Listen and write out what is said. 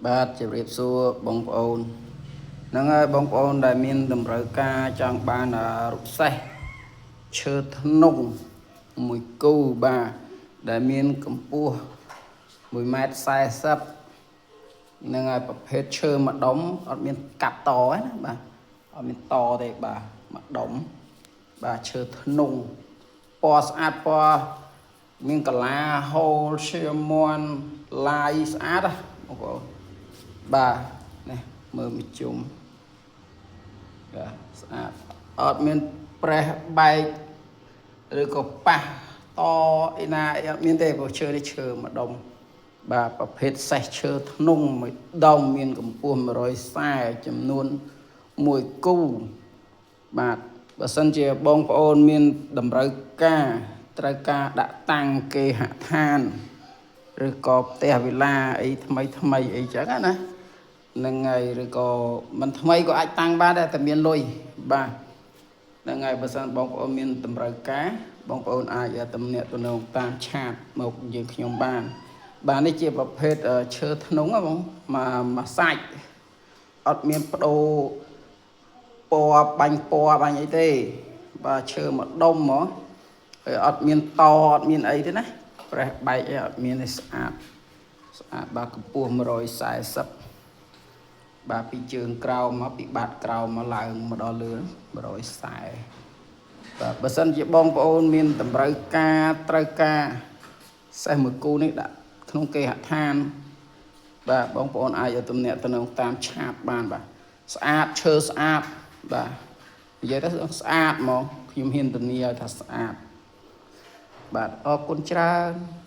បាទជម្រាបសួរបងប្អូនហ្នឹងហើយបងប្អូនដែលមានតម្រូវការចង់បានរូបសេះឈើធ្នង់មួយគូបាទដែលមានកម្ពស់1ម៉ែត្រ40ហ្នឹងហើយប្រភេទឈើមួយដុំអត់មានកាត់តទេណាបាទអត់មានតទេបាទមួយដុំបាទឈើធ្នង់ពណ៌ស្អាតពណ៌មានកលាហូលឈាមមន់ឡាយស្អាតណាបងប្អូនបាទនេះមើលមួយជុំបាទស្អាតអត់មានប្រេះបែកឬក៏ប៉ះតអីណាអីអត់មានទេព្រោះឈើនេះឈើមួយដុំបាទប្រភេទសេះឈើធ្នង់មួយដុំមានកម្ពស់140ចំនួនមួយគូបាទបើសិនជាបងប្អូនមានតម្រូវការត្រូវការដាក់តាំងគេហដ្ឋានឬក៏ផ្ទះវិឡាអីថ្មីថ្មីអីចឹងណាហ្នឹងហើយឬក៏មិនថ្មីក៏អាចតាំងបានដែរតែមានលុយបាទហ្នឹងហើយបើសិនបងប្អូនមានតម្រូវការបងប្អូនអាចទំនាក់ទំនងតាម chat មកយើងខ្ញុំបាន បាទនេះជាប្រភេទឈើធ្នង់ហ៎បងមួយមួយសាច់អត់មានបដូរពណ៌បាញ់ពណ៌បាញ់អីទេបាទឈើមួយដុំហ្មងហើយអត់មានតអត់មានអីទេណាប្រេះបែកអីអត់មានទេស្អាតស្អាតបាទកម្ពស់140បាទពីជើងក្រោមមកពីបាតក្រោមមកឡើងមកដល់លើ140បាទបើសិនជាបងប្អូនមានតម្រូវការត្រូវការសេះមួយគូនេះដាក់ក្នុងគេហដ្ឋានបាទបងប្អូនអាចឲ្យទំនាក់ទំនងតាម chat បានបាទស្អាតឈើស្អាតបាទនិយាយទៅស្អាតហ្មងខ្ញុំហ៊ានធានាឲ្យថាស្អាតបាទអរគុណច្រើន។